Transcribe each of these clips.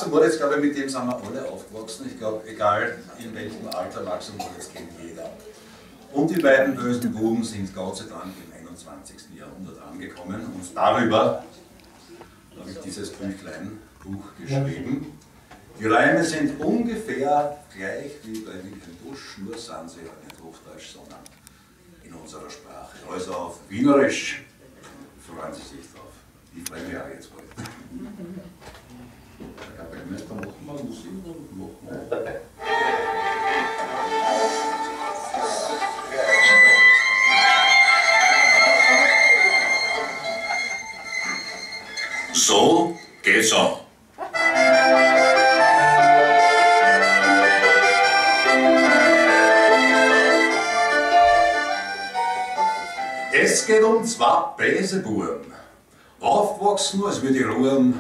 Max und Moritz, glaube ich, mit dem sind wir alle aufgewachsen. Ich glaube, egal in welchem Alter, Max und Moritz kennt jeder. Und die beiden bösen Buben sind Gott sei Dank im 21. Jahrhundert angekommen. Und darüber habe ich dieses Buch geschrieben. Die Reime sind ungefähr gleich wie bei Wilhelm Busch, nur sind sie halt nicht Hochdeutsch, sondern in unserer Sprache. Also auf Wienerisch freuen Sie sich drauf. Ich freue mich auch jetzt bald. Der Kapellmeister, machen wir Musik oder machen wir? So geht's an. Es geht um zwei böse Buben. Aufgewachsen als wir die Ruhen.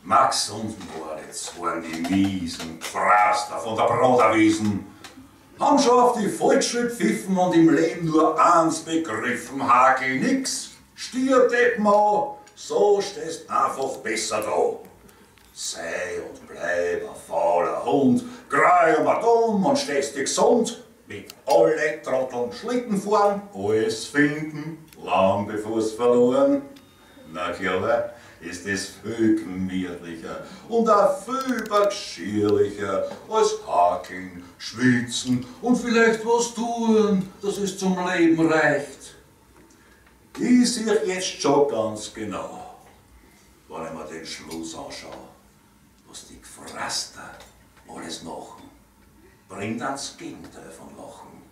Max und Moritz waren die miesen Gfraster von der Broderwiesen. Haben schon auf die Volksschule pfiffen und im Leben nur eins begriffen: Hakel nix, Stier deppen an, so stehst einfach besser da. Sei und bleib ein fauler Hund, grei und dumm und stehst dich gesund. Mit alle Trotteln Schlitten fahren, alles finden, lang bevor's verloren. Na klar, ist es viel gemütlicher und auch viel geschirrlicher als hakeln, schwitzen und vielleicht was tun, dass es zum Leben reicht. Ich sehe jetzt schon ganz genau, wenn ich mir den Schluss anschaue, was die Gfraster alles machen, bringt ans Gegenteil von Lachen.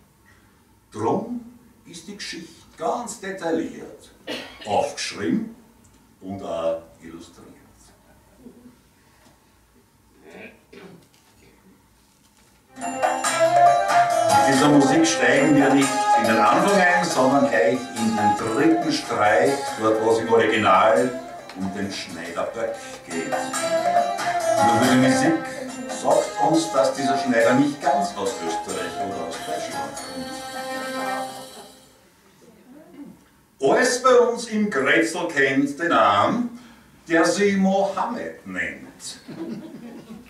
Drum ist die Geschichte ganz detailliert aufgeschrieben und auch illustriert. Mit dieser Musik steigen wir nicht in den Anfang ein, sondern gleich in den dritten Streich, dort wo es im Original um den Schneiderböck geht. Nur die Musik sagt uns, dass dieser Schneider nicht ganz aus Österreich oder aus Deutschland kommt. Alles bei uns im Grätzl kennt den Arm, der sie Mohammed nennt.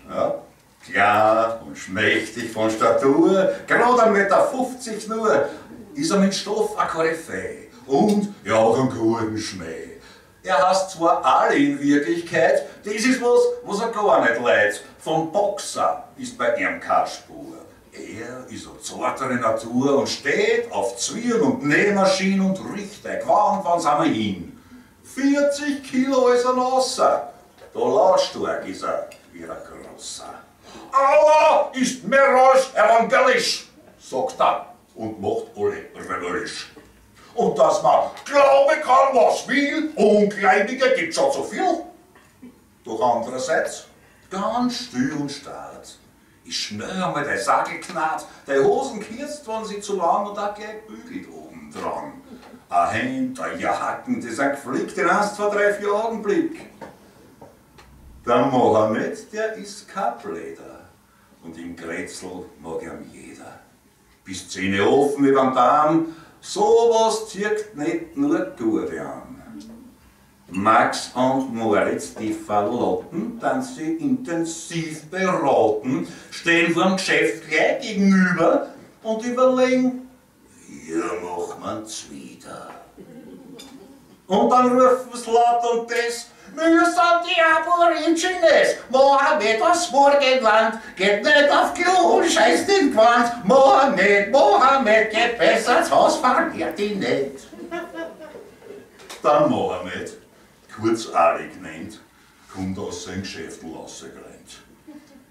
Ja, klar und schmächtig von Statur, gerade 1,50 Meter nur, ist er mit Stoff a Koryphäe und er hat einen guten Schmäh. Er hasst zwar alle in Wirklichkeit, das ist was, was er gar nicht leidet. Vom Boxer ist bei ihm keine Spur. Er ist eine zartere Natur und steht auf Zwirn und Nähmaschinen und riecht ein Gewand, wann's einmal hin. 40 Kilo ist er nasser, da lautstark ist er wie ein Grosser. Allah ist mehr als evangelisch, sagt er und macht alle rebellisch. Und dass man glauben kann, was will, Ungläubige gibt's schon zu viel. Doch andererseits, ganz still und stark, ist schnell einmal der Sackel knarrt, der Hosen kürzt, wenn sie zu lang und auch gleich bügelt obendran. Ein Hemd, ein Jacken, das sind geflickt in 1, 2, 3, 4 Augenblick. Der Mohammed, der ist kein Bläder und im Grätzl mag ihm jeder. Bis Zähne offen überm Darm, sowas zirkt nicht nur Gute an. Max und Moritz, die Verlotten, dann sie intensiv beraten, stehen vorm Geschäft gleich gegenüber und überlegen, wie macht man's wieder? Und dann rufen sie laut und das: Wir sind die Aborigines, Mohammed aus Morgenland, geht nicht auf Klo und scheißt in Gewand. Mohammed, Mohammed, geht besser ins Haus, verliert ihn nicht. Der Mohammed, kurz Ali genannt, kommt aus seinem Geschäft rausgerannt.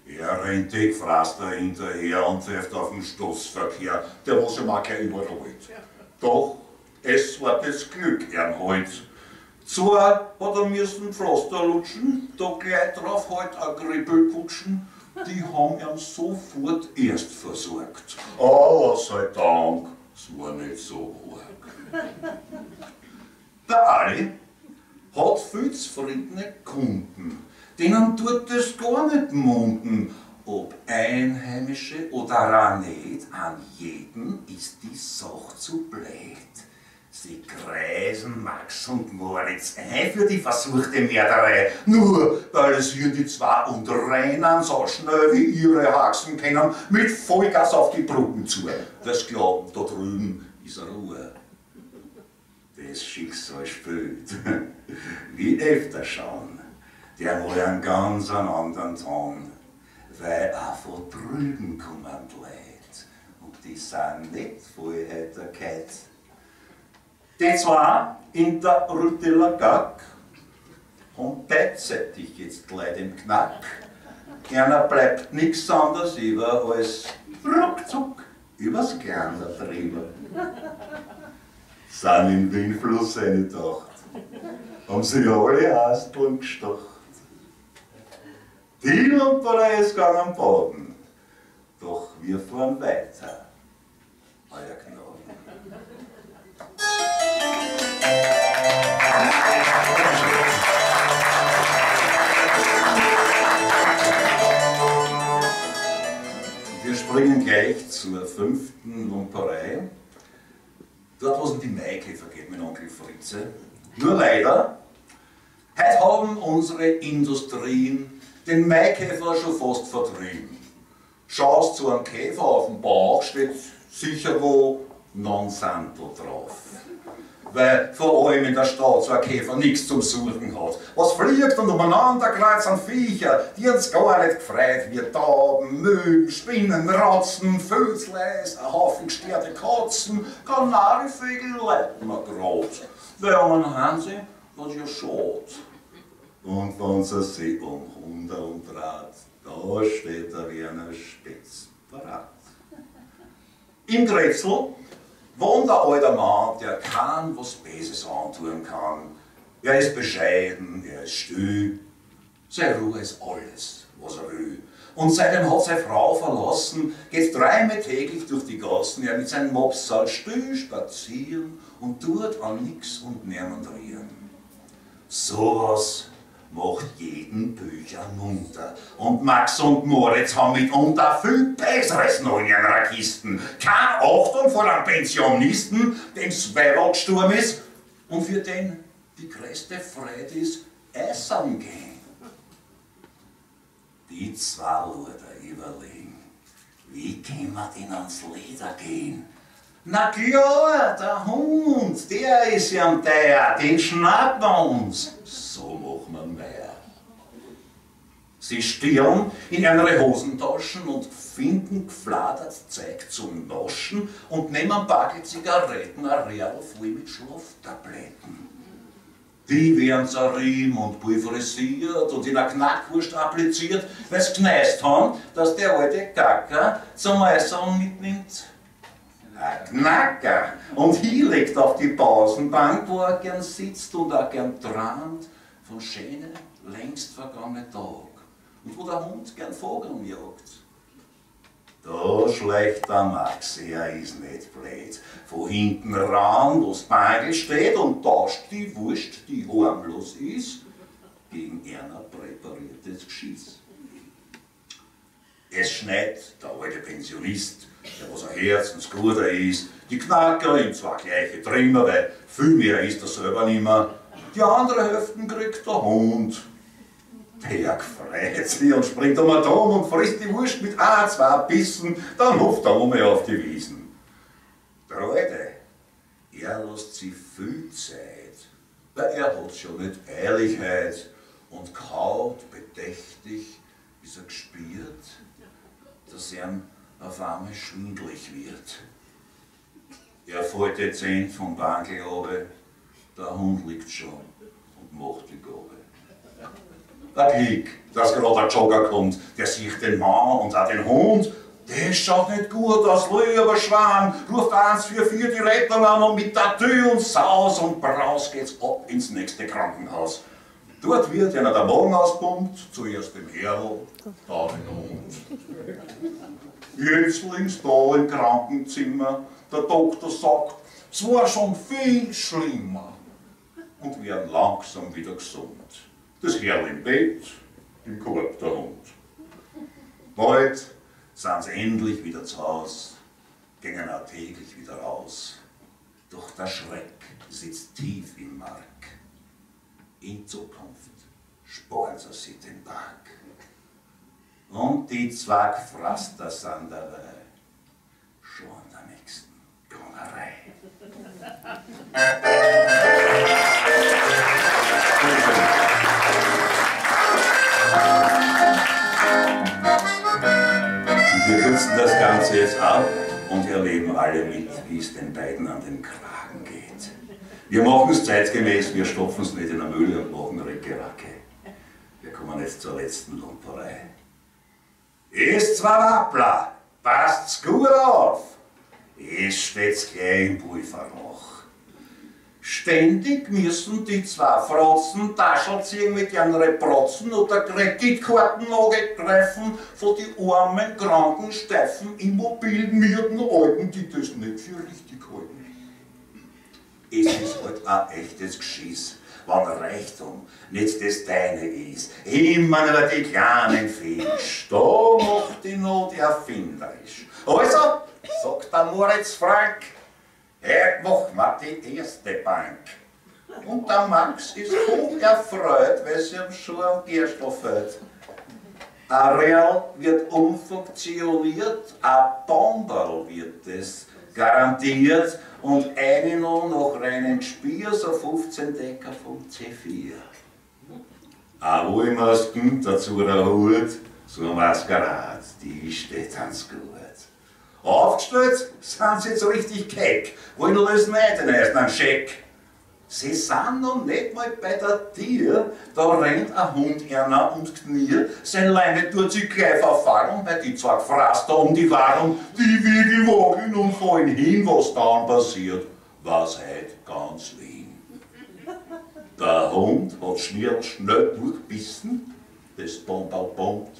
Er rennt die Gfraster hinterher und pfeift auf den Stoßverkehr, der was ihm auch gleich überholt. Doch es war das Glück ihm heut. Zwar hat er müssen Pflaster lutschen, da gleich drauf halt a Grippel kutschen, die haben ihn sofort erst versorgt. Aber sei Dank, es war nicht so arg. Der Ali hat viel zufriedene Kunden, denen tut es gar nicht munden, ob Einheimische oder auch nicht, an jeden ist die Sache zu blöd. Sie kreisen Max und Moritz ein für die versuchte Mörderei, nur weil es hier die zwei und rennen so schnell wie ihre Haxen können, mit Vollgas auf die Brücken zu. Das glauben, da drüben ist Ruhe. Das Schicksal spielt, wie öfter schon, der wohl einen ganz anderen Ton, weil auch von drüben kommen die Leute und die sind nicht voll Heiterkeit. Die zwei in der Rütteler Gack und beidseitig jetzt gleich dem Knack. Einer bleibt nix anderes über als ruckzuck übers Gärtner drüber. Sind in den Fluss eingetaucht, haben sich alle Asteln gestocht. Die Lumperei ist gang am Boden, doch wir fahren weiter, euer Gnaden. Wir springen gleich zur fünften Lumperei. Dort, wo es um die Maikäfer geht, mein Onkel Fritze. Nur leider, heute haben unsere Industrien den Maikäfer schon fast vertrieben. Schaust zu einem Käfer auf dem Bauch, steht sicher wo Monsanto drauf. Weil vor allem in der Stadt so ein Käfer nichts zum Suchen hat. Was fliegt und umeinander kreuzt an Viecher, die uns gar nicht gefreut, wie Tauben, Möwen, Spinnen, Ratzen, Vösleis, ein Haufen gestörte Katzen, Kanarievögel leiden wir grad. Weil um einen Hansi was ja schad. Und wenn sie sich um Hunde umdreht, da steht der Werner spitz parat. Im Grätzl wohnt ein alter Mann, der kein was Böses antun kann. Er ist bescheiden, er ist still. Seine Ruhe ist alles, was er will. Und seitdem hat seine Frau verlassen, geht dreimal täglich durch die Gassen, er mit seinem Mopsal still spazieren und tut an nix und niemand rühren. Sowas macht jeden Bücher munter. Und Max und Moritz haben mitunter viel Besseres noch in ihrer Kisten. Keine Achtung vor einem Pensionisten, dem's Weibergsturm ist und für den die größte Freude ist, essen gehen. Die zwei Luder überlegen, wie können wir denn ans Leder gehen? Na klar, der Hund, der ist ja am teuer, den schnappen wir uns. So machen wir mehr. Sie stehlen in ihre Hosentaschen und finden gefladert Zeug zum Naschen und nehmen ein Paket Zigaretten, ein Real voll mit Schlaftabletten. Die werden zerrieben und pulverisiert und in einer Knackwurst appliziert, weil sie gneist haben, dass der alte Gacker zum Äußeren mitnimmt. Ein Knacker! Und hinlegt auf die Pausenbank, wo er gern sitzt und auch gern träumt von schönen, längst vergangenen Tag. Und wo der Hund gern Vogeln jagt. Da schleicht der Max, er ist nicht blöd, von hinten ran, wo's Bangel steht und tauscht die Wurst, die harmlos ist, gegen einer präpariertes Geschiss. Es schneit der alte Pensionist, der was ein Herzensguter ist, die Knacker in zwei gleiche Trimmer, weil viel mehr ist er selber nimmer. Die andere Hälfte kriegt der Hund. Der freut sich und springt um den Turm und frisst die Wurst mit ein, zwei Bissen, dann hupft er um auf die Wiesen. Der Alte, er lässt sich viel Zeit, weil er hat's schon nicht eilig heut und kaut bedächtig, bis er gespürt, dass ihm auf einmal schwindlig wird. Er fällt dezent vom Bankel runter, der Hund liegt schon und macht die Gabe. Der Glück, dass gerade ein Jogger kommt, der sieht den Mann und auch den Hund. Das schaut nicht gut aus, lieber Schwan, ruft 144 die Rettung an und mit Tatü und Saus und Braus geht's ab ins nächste Krankenhaus. Dort wird einer der Magen auspumpt, zuerst dem Herrl, dann dem Hund. Jetzt links da im Krankenzimmer, der Doktor sagt, es war schon viel schlimmer und werden langsam wieder gesund. Das Herrl im Bett, im Korb der Hund. Bald sind sie endlich wieder zu Haus, gingen auch täglich wieder raus. Doch der Schreck sitzt tief im Mark. In Zukunft sporen sie sich den Park. Und die zwei Gfraster sind dabei schon an der nächsten Gaunerei. Wir kürzen das Ganze jetzt ab und erleben alle mit, wie es den beiden an den Kragen geht. Wir machen es zeitgemäß, wir stopfen es nicht in der Mühle und machen Ricke-Racke. Wir kommen jetzt zur letzten Lumperei. Ist zwar Wappler, passt's gut auf! Es steht's gleich im Pulverloch. Ständig müssen die zwei Frotzen Taschel ziehen mit ihren Reprotzen oder Kreditkarten angreifen von die armen, kranken, steifen, immobilmierten Alten, die das nicht für richtig halten. Es ist halt ein echtes Geschiss, wenn Reichtum nicht das Deine ist. Immer nur die kleinen Fisch, da macht die Not erfinderisch. Also, sagt der Moritz Frank, heute machen wir die erste Bank. Und der Max ist hoch erfreut, weil es ihm schon am Gerstl fehlt. Areal wird umfunktioniert, ein Bomberl wird es garantiert und eine noch nach reinen Spier, so 15 Decker vom C4. Auch wo immer das Kind dazu erholt, so ein Maskerad, die steht ganz gut. Aufgestellt sind sie jetzt richtig keck, wollen alles nicht den ersten Scheck. Sie sind noch nicht mal bei der Tier, da rennt ein Hund einer und Knie, sein Leine tut sich gleich verfahren, bei die zwei Gefraster um die Wahrung, die Wiegel wagen und fallen hin, was dann passiert, was heut ganz Wien. Der Hund hat schnell durchbissen, das Bomberl bombt,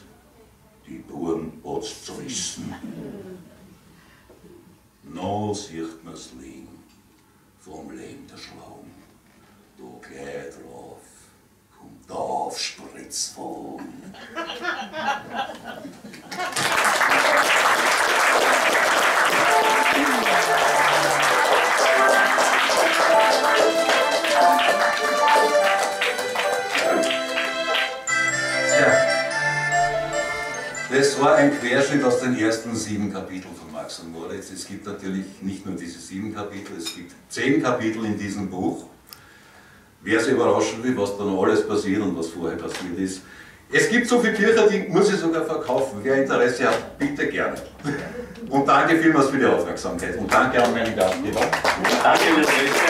die Buben hat's zerrissen. Noch sieht man's liegen, vom Leben der Schlagen. Da gleich drauf kommt der Aufspritzwagen. Tja, das war ein Querschnitt aus den ersten 7 Kapiteln von Max und Moritz. Es gibt natürlich nicht nur diese 7 Kapitel, es gibt 10 Kapitel in diesem Buch. Wer sich überraschen will, was da noch alles passiert und was vorher passiert ist. Es gibt so viele Bücher, die muss ich sogar verkaufen. Wer Interesse hat, bitte gerne. Und danke vielmals für die Aufmerksamkeit und danke an meinen Gastgeber. Danke, Herr.